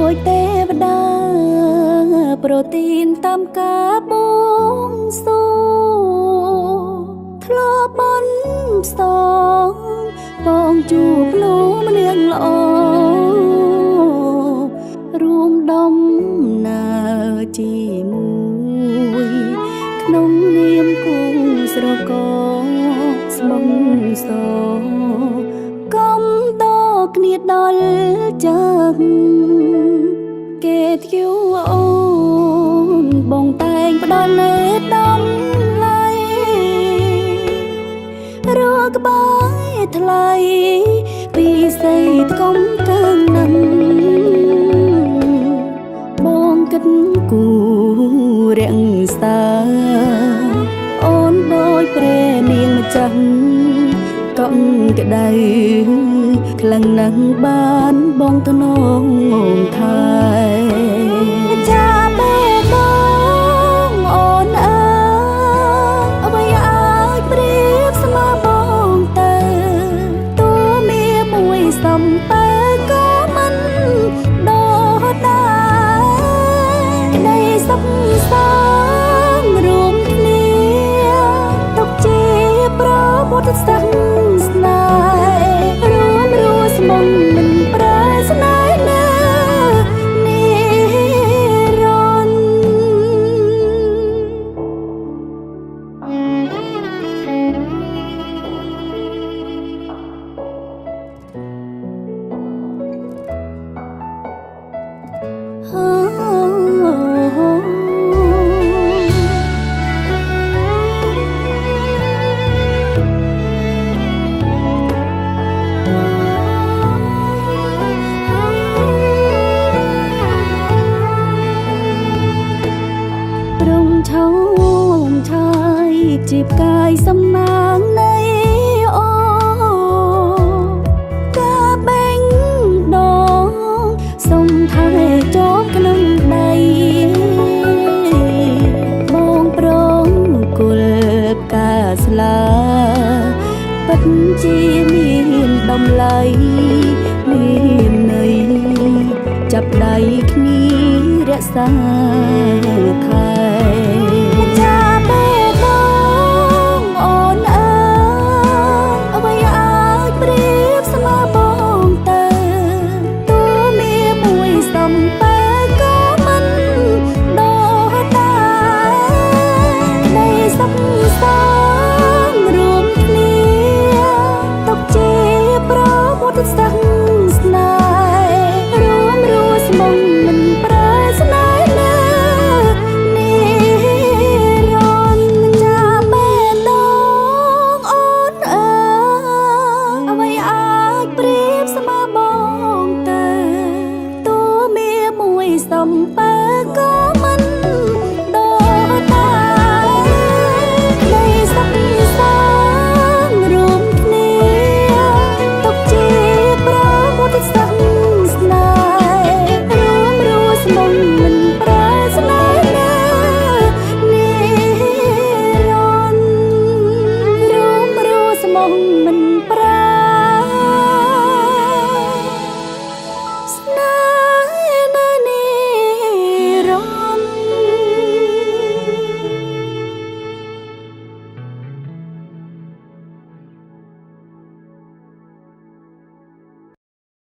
ដោយទេវតាប្រទានតាមការបួងសួងធ្លាប់បន់ផ្សងបងជួបភ្លូម្នាងល្អរួមដំណើរជាមួយក្នុងនាមគូស្រករស្មងសកំតគ្នាដល់ចឹងគេធ្យូអូនបងតែងផ្ដល់លេដំឡៃរកក្បែរថ្លៃពីសីថ្កុំកើងនឹងបងគិតគូរក្សាអូនដោយព្រះនាងម្ចាស់កក់ក្ដៅខ្លាំងណាស់បានបងថ្នងថែចាបេដងអូនអើយអ្វីអាចប្រៀបស្មើបងទៅតួមាមួយសំពើក៏មិនដោដែរក្តីសុខសាន្តរួមគ្នាទុកជាប្រពុទ្ធសាសនារួមរស់ស្មងមិនប្រែស្នេហ៍ណានិរន្តរ៍ រងឆោមឆាយជីបកាយសំណាងនៃអូកាបែងដងសុំថែជាប់ក្នុងដៃបងប្រងគុលផ្កាស្លាពិតជាមានតម្លៃមានន័យចាប់ដៃគ្នារក្សាថែចាបេដងអូនអើយអ្វីអាចប្រៀបស្មើបងទៅតួមាមួយសំពើក៏មិនដោដែរក្តីសុខសាន្តរួមគ្នាទុកជាប្រពុទ្ធសាសនារួមរស់ស្មងមិនប្រែស្នេហ៍ណានិរន្តរ៍ចាបេដងអូនអើយអ្វីអាចប្រៀបស្មើបងទៅតួមាមួយសំពើ